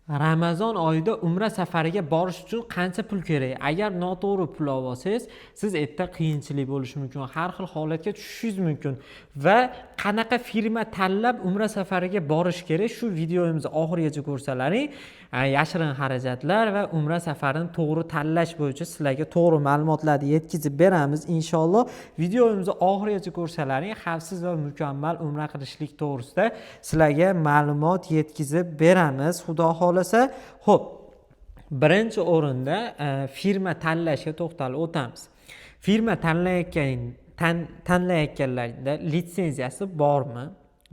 Ramazon oyida umra safariga borish uchun qancha pul kerak? Agar noto'g'ri pul olib olsangiz, siz erta qiyinchilik bo'lishi mumkin, har xil holatga tushishingiz mumkin. Va qanaqa firma tanlab umra safariga borish kerak? Shu videomizni oxirigacha ko'rsalaring, yashirin xarajatlar va umra safarini to'g'ri tanlash bo'yicha sizlarga to'g'ri ma'lumotlarni yetkazib beramiz inshaalloh. Videomizni oxirigacha ko'rsalaring, xavfsiz va mukammal umra qilishlik to'g'risida sizlarga ma'lumot yetkazib beramiz, xudo xohlasa. Xo'p, birinchi o'rinda firma tanlashga to'xtalib o'tamiz. Firma tanlayotganlarida litsenziyasi bormi?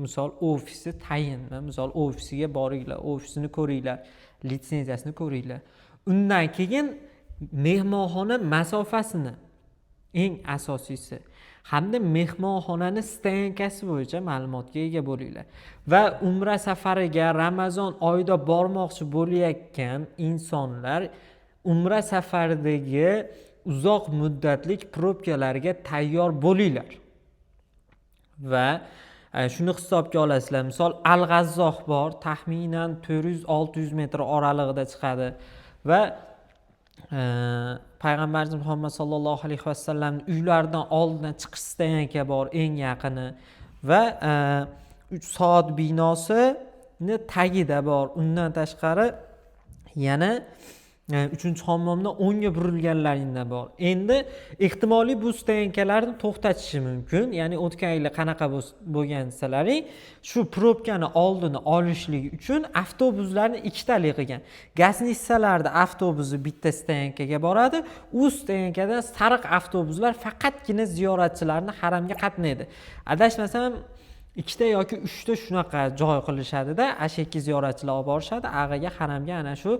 Misol, ofisi tayinmi? Misol, ofisiga boringlar, ofisini ko'ringlar, litsenziyasini ko'ringlar. Undan keyin mehmonxona masofasini, eng asosiysi, hamda mehmonxonani стоянка si bo'yicha ma'lumotga ega bo'linglar. Va umra safariga Ramazon oyida bormoqchi bo'layotgan insonlar umra safaridagi uzoq muddatlik пробка larga tayyor bo'linglar. Va shuni hisobga olasizlar. Misol, Al G'azzoh bor, taxminan 400-600 metr oralig'ida chiqadi va payg'ambarimiz Muhammad sollallohu alayhi vasallamni uylaridan oldidan chiqish стоянка bor eng yaqini va 3 soat binosini tagida bor. Undan tashqari yana uchinchi hammomdan o'ngga burilganlaringda bor. Endi ehtimoliy bu стоянка larni to'xtatishi mumkin, ya'ni o'tgan yili qanaqa bo'lgan desalaring, shu пробка ni oldini olishlik uchun avtobuslarni ikkitali qilgan. Гостиница larda avtobusi bitta стоянка ga boradi, u стоянка dan sariq avtobuslar faqatgina ziyoratchilarni haramga qatnaydi. Adashmasam, ikkita yoki uchta shunaqa joy qilishadida, ana shu yerga ziyoratchilar olib borishadi, ag'iga haramga ana shu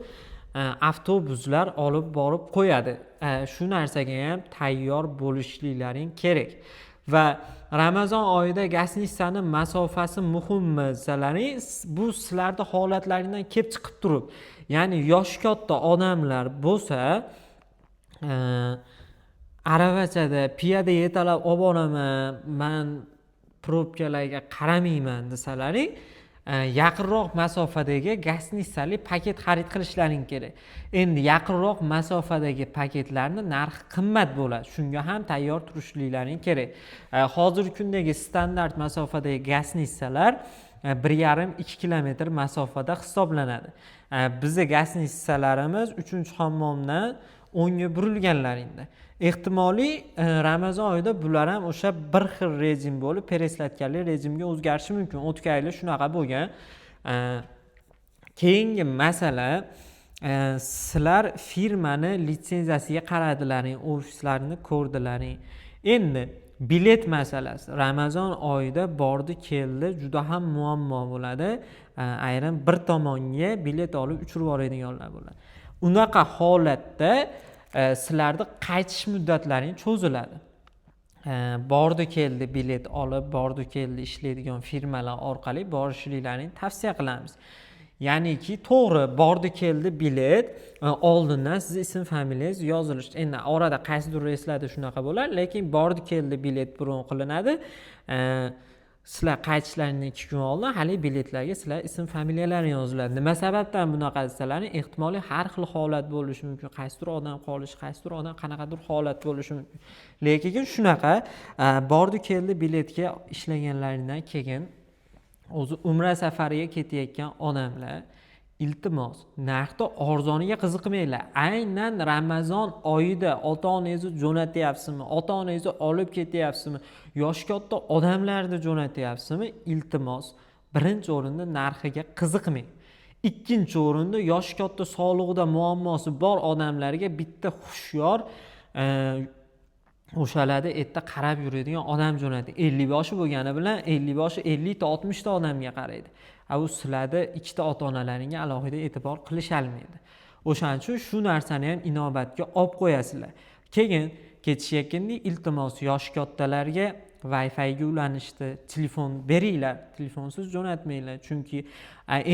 avtobuslar olib borib qo'yadi. Shu narsaga ham tayyor bo'lishliklaring kerak. Va Ramazon oyida гостиница ni masofasi muhimmi desalaring, bu sizlarni holatlaringdan kelib chiqib turib, ya'ni yoshi katta odamlar bo'lsa, aravachada piyoda yetalab olib boraman man, пробка larga qaramayman desalaring, yaqinroq masofadagi гостиница li paket xarid qilishlaring kerak. Endi yaqinroq masofadagi paketlarni narxi qimmat bo'ladi, shunga ham tayyor turishliklaring kerak. Hozirgi kundagi standart masofadagi гостиница lar 1,5-2 kilometr masofada hisoblanadi. Bizni гостиница larimiz uchinchi hammomdan o'ngga burilganlaringda. Ehtimoliy Ramazon oyida bular ham o'sha bir xil rejim bo'lib, пересадка li rejimga o'zgarishi mumkin. O'tgan yili shunaqa bo'lgan. Keyingi masala, sizlar firmani litsenziyasiga qaradilaring, ofislarini ko'rdilaring. Endi bilet masalasi. Ramazon oyida bordi keldi juda ham muammo bo'ladi. Ayrim bir tomonga bilet olib uchirib yuboradiganlar bo'ladi. Unaqa holatda sizlarni qaytish muddatlaring cho'ziladi. Bordi keldi bilet olib, bordi keldi ishlaydigan firmalar orqali borishliklaringni tavsiya qilamiz. Ya'niki to'g'ri bordi keldi bilet oldindan sizni ism familiyangiz yozilishi. Endi orada qaysidir reyslarda shunaqa bo'ladi, lekin bordi keldi bilet bron qilinadi. Sizlar qaytishlaringdan 2 kun oldin haligi biletlarga sizlar ism familiyalaring yoziladi. Nima sababdan bunaqa desalaring, ehtimoliy har xil holat bo'lishi mumkin, qaysidir odam qolishi, qaysidir odam qanaqadir holat bo'lishi mumkin, lekin shunaqa bordi keldi biletga ishlaganlaridan keyin o'zi umra safariga ketayotgan odamlar, iltimos, narxni arzoniga qiziqmanglar. Aynan Ramazon oyida ota onangizni jo'natyapsizmi, ota onangizni olib ketyapsizmi, yoshi katta odamlarni jo'natyapsizmi, iltimos, birinchi o'rinda narxiga qiziqmang. Ikkinchi o'rinda yoshi katta, sog'lig'ida muammosi bor odamlarga bitta hushyor, o'shalarda erta qarab yuradigan odam jo'nating. 50 yoshi bo'lgani bilan 50 yoshi 50 ta, 60 ta odamga qaraydi, a u sizlarni ikkita ota onalaringga alohida e'tibor qilisholmaydi. O'shaning uchun shu narsani ham inobatga olib qo'yasizlar. Keyin ketishayotganda, iltimos, yoshi kattalarga wi figa ulanishdi telefon beringlar, telefonsiz jo'natmanglar. Chunki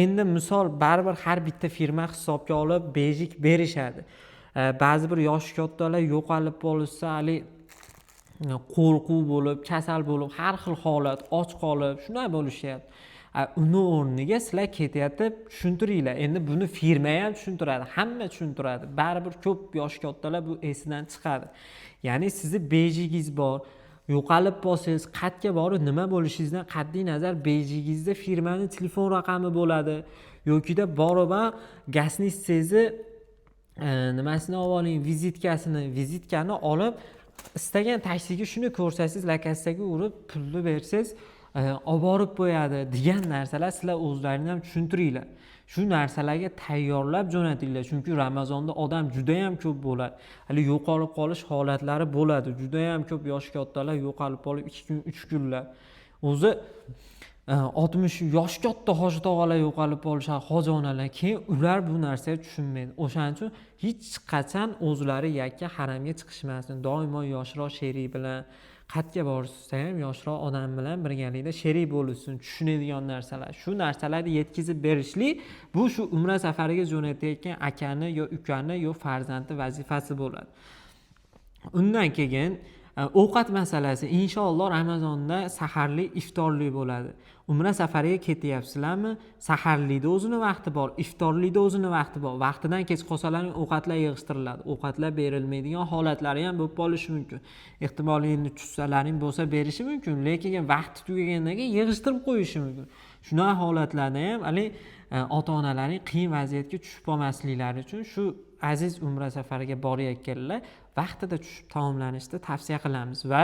endi misol, baribir har bitta firma hisobga olib бейджик berishadi. Ba'zi bir yoshi kattalar yo'qolib qolishsa, haligi qo'rquv bo'lib, kasal bo'lib, har xil holat, och qolib, shunaqa bo'lishyapti. Uni o'rniga sizlar ketayotib tushuntiringlar. Endi buni firma ham tushuntiradi, hamma tushuntiradi. Baribir ko'p yoshi kattalar bu esidan chiqadi. Ya'ni sizni bejigingiz bor, yo'qolib qolsangiz qayerga borib nima bo'lishingizdan qat'iy nazar bejigingizda firmani telefon raqami bo'ladi, yokida borib гостиница ngizni nimasini olib oling, vizitkasini, vizitkani olib istagan taksiga shuni ko'rsatsangiz, la kassaga urib pulni bersangiz, olib borib qo'yadi degan narsalar sizlar o'zlaringni ham tushuntiringlar. Shu narsalarga tayyorlab jo'natinglar, chunki Ramazonda odam judayam ko'p bo'ladi, hali yo'qolib qolish holatlari bo'ladi, judayam ko'p yoshi kattalar yo'qolib qolib 2 kun 3 kunlar o'zi 60 yosh katta hoji tog'alar yo'qolib qolishadi, hoji onalar, keyin ular bu narsaga tushunmaydi. O'shaning uchun hech qachon o'zlari yakka haramga chiqishmasin, doimo yoshroq sherik bilan, qayerga borsa ham yoshroq odam bilan birgalikda sherik bo'lishsin, tushunadigan narsalar. Shu narsalarni yetkazib berishlik bu shu umra safariga jo'natayotgan akani yo ukani yo farzandni vazifasi bo'ladi. Undan keyin ovqat masalasi, inshaalloh Ramazonda saharlik, iftorlik bo'ladi. Umra safariga ketyapsizlarmi? Saharlikda o'zini vaqti bor, iftorlikda o'zini vaqti bor. Vaqtidan kech qolsalaring ovqatlar yig'ishtiriladi. Ovqatlar berilmaydigan holatlari ham bo'lib qolishi mumkin. Ehtimol endi tushsalaring bo'lsa berishi mumkin, lekin vaqti tugagandan keyin yig'ishtirib qo'yishi mumkin. Shunaqa holatlarda ham hali ota-onalaring qiyin vaziyatga tushib qolmasliklari uchun shu aziz umra safariga borayotganlar vaqtida tushib taomlanishni tavsiya qilamiz. Va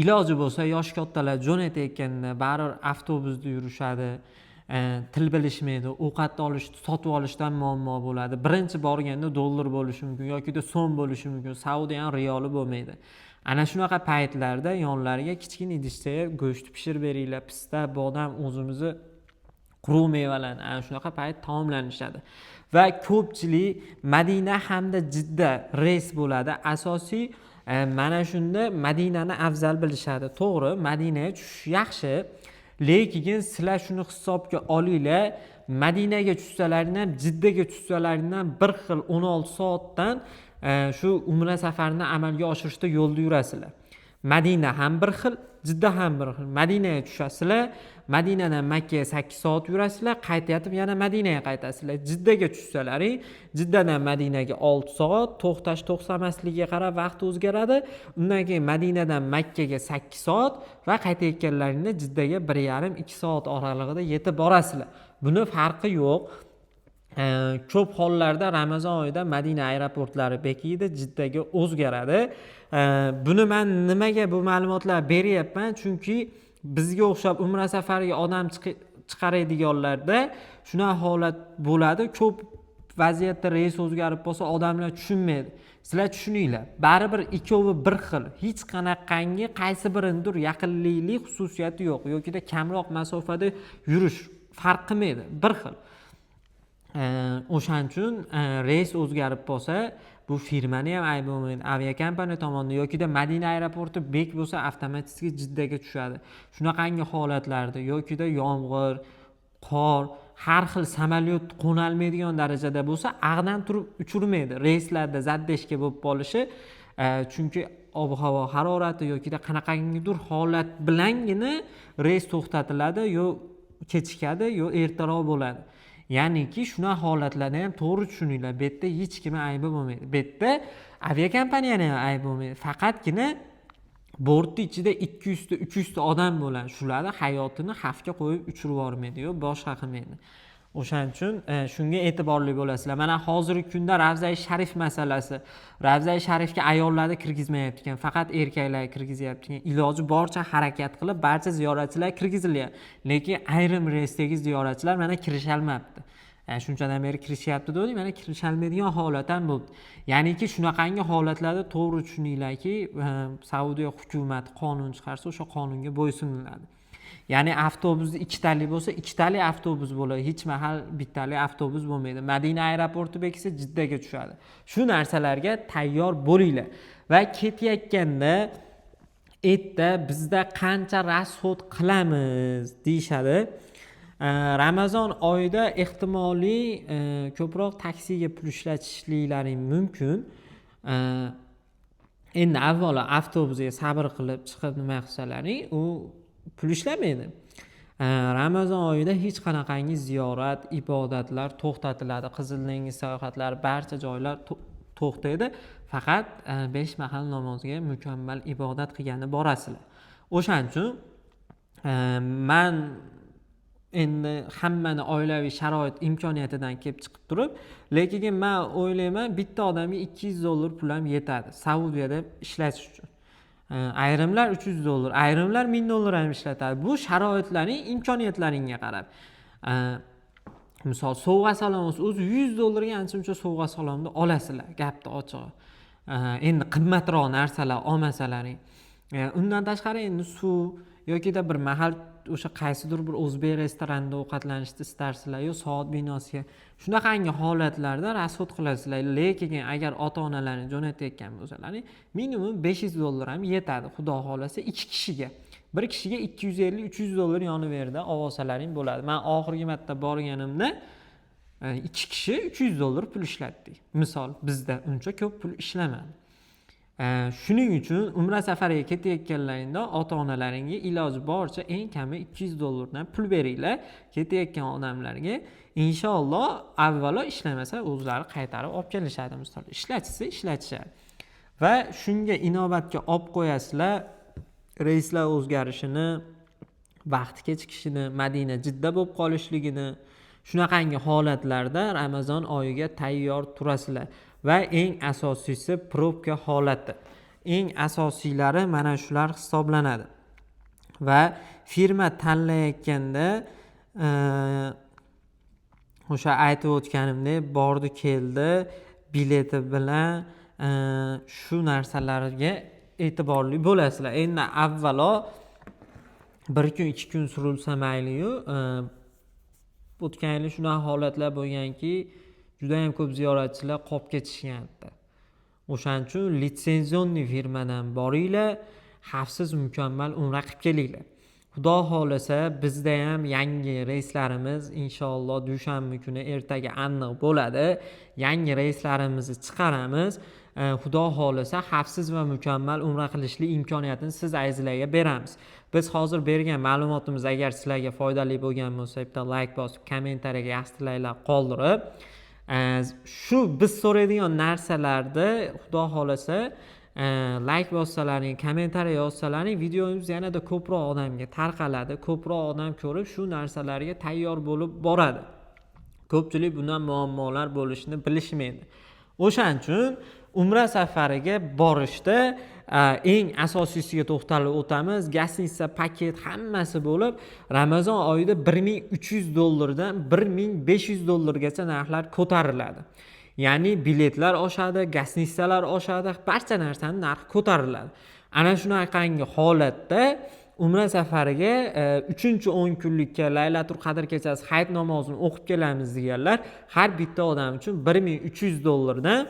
iloji bo'lsa yosh kattalar jo'natayotganda baribir avtobusda yurishadi, til bilishmaydi, ovqatni olish, sotib olishdan muammo bo'ladi. Birinchi borganda dollar bo'lishi mumkin yokida so'm bo'lishi mumkin, Saudiya ham riyoli bo'lmaydi. Ana shunaqa paytlarda yonlariga kichkina idishda go'sht pishirib beringlar, pista, bodam, o'zimizni quruq mevalarni, ana shunaqa payt taomlanishadi. Va ko'pchilik Madina hamda Jidda reys bo'ladi. Asosiy mana shunda Madinani afzal bilishadi. To'g'ri, Madinaga tushish yaxshi, lekin sizlar shuni hisobga olinglar, Madinaga tushsalaring ham, Jiddaga tushsalaring ham bir xil 16 soatdan shu umra safarini amalga oshirishda yo'lda yurasizlar. Madina ham bir xil, Jidda ham bir xil. Madinaga tushasizlar, Madinadan Makkaga 8 soat yurasizlar, qaytayotib yana Madinaga qaytasizlar. Jiddaga tushsalaring, Jiddadan Madinaga 6 soat, to'xtash to'xtamasligiga qarab vaqt o'zgaradi. Undan keyin Madinadan Makkaga 8 soat va qaytayotganlaringda Jiddaga 1,5-2 soat oralig'ida yetib borasizlar. Buni farqi yo'q. Ko'p hollarda Ramazon oyida Madina aeroportlari bekiydi, Jiddaga o'zgaradi. Buni men nimaga bu ma'lumotlar beryapman? Chunki bizga o'xshab umra safariga odam chiqaradiganlarda shunaqa holat bo'ladi. Ko'p vaziyatda reys o'zgarib qolsa odamlar tushunmaydi. Sizlar tushuninglar, baribir ikkovi bir xil, hech qanaqangi qaysi birinidir yaqinliklik xususiyati yo'q yokida kamroq masofada yurish farq qilmaydi, bir xil. O'shaning uchun reys o'zgarib qolsa bu firmani ham aybi bo'lmaydi, aviakompaniya tomonidan yokida Madina aeroporti bek bo'lsa avtomatik Jiddaga tushadi. Shunaqangi holatlarda yokida yomg'ir, qor, har xil samolyot qo'nalmaydigan darajada bo'lsa ag'dan turib uchirmaydi. Reyslarda задержка bo'lib qolishi, chunki ob-havo harorati yokida qanaqangidir holat bilangina reys to'xtatiladi, yo kechikadi, yo ertaroq bo'ladi. Ya'niki shunaqa holatlarda ham to'g'ri tushuninglar, bu yerda hech kimni aybi bo'lmaydi. Bu yerda aviakompaniyani ham aybi bo'lmaydi. Faqatgina bortni ichida 200 ta, 300 ta odam bo'ladi. Shularni hayotini xavfga qo'yib uchirib yubormaydi, yo boshqa qilmaydi. O'shaning uchun shunga e'tiborli bo'lasizlar. Mana hozirgi kunda Ravzai Sharif masalasi. Ravzai Sharifga ayollarni kirgizmayapti ekan, faqat erkaklarni kirgizyapti ekan. Iloji boricha harakat qilib barcha ziyoratchilar kirgizilyapti. Lekin ayrim reysdagi ziyoratchilar mana kirishalmabdi. Shunchadan beri kirishyapti dedik, mana kirishalmaydigan holat ham bo'ldi. Ya'niki shunaqangi holatlarda to'g'ri tushuninglarki, Saudiya hukumati qonun chiqarsa, o'sha qonunga bo'ysuniladi. Ya'ni avtobusni ikkitali bo'lsa, ikkitali avtobus bo'ladi, hech mahal bittali avtobus bo'lmaydi. Madina aeroporti bekisa Jiddaga tushadi. Shu narsalarga tayyor bo'linglar. Va ketayotganda erta bizda qancha расход qilamiz deyishadi. Ramazon oyida ehtimoliy ko'proq taksiga pul ishlatishliklaring mumkin. Endi avvalo avtobusga sabr qilib chiqib nima qilsalaring, u pul ishlamaydi. Ramazon oyida hech qanaqangi ziyorat, ibodatlar to'xtatiladi. Qizil dengiz sayohatlari, barcha joylar to'xtaydi. Faqat 5 mahal namozga mukammal ibodat qilgani borasizlar. O'shaning uchun man endi hammani oilaviy sharoit imkoniyatidan kelib chiqib turib, lekin man o'ylayman, bitta odamga $200 pul ham yetadi Saudiyada ishlatish uchun. Ayrimlar $300, ayrimlar $1000 ham ishlatadi. Bu sharoitlarning, imkoniyatlaringga qarab. Misol, sovg'a salom bo'lsa, o'zi $100 ancha muncha sovg'a salomni olasizlar, gapni ochig'i. Endi qimmatroq narsalar olmasalaring. Undan tashqari endi suv yokida bir mahal o'sha qaysidir bir o'zbek restoranda ovqatlanishni istarsizlar, yo soat binosiga, shunaqangi holatlarda rasxod qilasizlar. Lekin agar ota-onalarni jo'natayotgan bo'lsalaring, minimum $500 ham yetadi, xudo xohlasa 2 kishiga. Bir kishiga ikki yuz ellik, uch yuz dollar yoniverda olsalaring bo'ladi. Men oxirgi marta borganimda 2 kishi uch yuz dollar pul ishlatdik. Misol, bizda uncha ko'p pul ishlamadi. Shuning uchun umra safariga ketayotganlaringda ota-onalaringga iloji boricha eng kami ikki yuz dollardan pul beringlar ketayotgan odamlarga. Inshaalloh avvalo ishlamasa o'zlari qaytarib olib kelishadi, misol ishlatishsa ishlatishadi. Va shunga inobatga olib qo'yasizlar reyslar o'zgarishini, vaqti kechikishini, Madina Jidda bo'lib qolishligini, shunaqangi holatlarda Ramazon oyiga tayyor turasizlar. Va eng asosiysi probka holati. Eng asosiylari mana shular hisoblanadi. Va firma tanlayotganda, o'sha aytib o'tganimdek, bordi keldi bileti bilan, shu narsalarga e'tiborli bo'lasizlar. Endi avvalo bir kun 2 kun surilsa mayli-yu, o'tgan yili shunaqa holatlar bo'lganki, juda ham ko'p ziyoratchilar qolib ketishgan. O'shaning uchun litsenzionniy firmadan boringlar, xavfsiz mukammal umra qilib kelinglar. Xudo xohlasa bizda ham yangi reyslarimiz inshaalloh dushanba kuni ertaga aniq bo'ladi. Yangi reyslarimizni chiqaramiz. Xudo xohlasa xavfsiz va mukammal umra qilishlik imkoniyatini siz azizlarga beramiz. Biz hozir bergan ma'lumotimiz agar sizlarga foydali bo'lgan bo'lsa, bitta like bosib, kommentariyaga yaxshi tilaklar qoldirib, shu biz so'raydigan narsalarni Xudo xohlasa, like bossalaring, kommentariya yozsalaring, videomiz yanada ko'proq odamga tarqaladi, ko'proq odam ko'rib shu narsalarga tayyor bo'lib boradi. Ko'pchilik bundan muammolar bo'lishini bilishmaydi. O'shaning uchun umra safariga borishda, eng asosiysiga to'xtalib o'tamiz. Gastnitsa paket hammasi bo'lib, Ramazon oyida bir ming uch yuz dollardan bir ming besh yuz dollargacha narxlar ko'tariladi. Ya'ni biletlar oshadi, gastnitsalar oshadi, barcha narsaning narxi ko'tariladi. Ana shunaqangi holatda umra safariga, 3-10 kunlikka Laylatul Qadr kechasi hayit namozini o'qib kelamiz deganlar har bitta odam uchun bir ming uch yuz dollardan,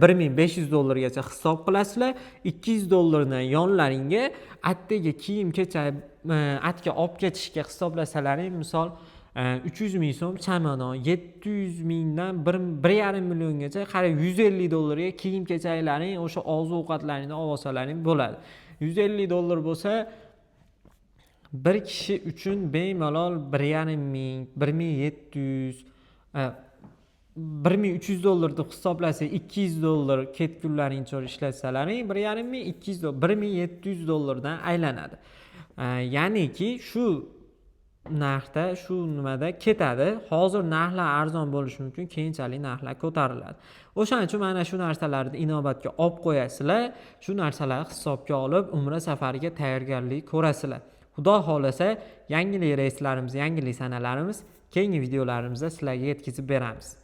bir ming besh yuz dollargacha hisob qilasizlar. Ikki yuz dollardan yonlaringga atdagi kiyim kechak, atga olib ketishga hisoblasalaring, misol, uch yuz ming so'm chamadon, yetti yuz mingdan bir yarim milliongacha qariyb yuz ellik dollarga kiyim kechaklaring, o'sha oziq-ovqatlaringni olib olsalaring bo'ladi. Yuz ellik dollar bo'lsa bir kishi uchun bemalol bir yarim ming, bir ming yetti yuz, bir ming uch yuz dollar deb hisoblasak, ikki yuz dollar ketgunlaringcha ishlatsalaring, bir yarim ming, ikki yuz dollar, bir ming yetti yuz dollardan aylanadi. Ya'niki shu narxda, shu nimada ketadi. Hozir narxlar arzon bo'lishi mumkin, keyinchalik narxlar ko'tariladi. O'shaning uchun mana shu narsalarni inobatga olib qo'yasizlar, shu narsalarni hisobga olib umra safariga tayyorgarlik ko'rasizlar. Xudo xohlasa yangilik reyslarimiz, yangilik sanalarimiz keyingi videolarimizda sizlarga yetkazib beramiz.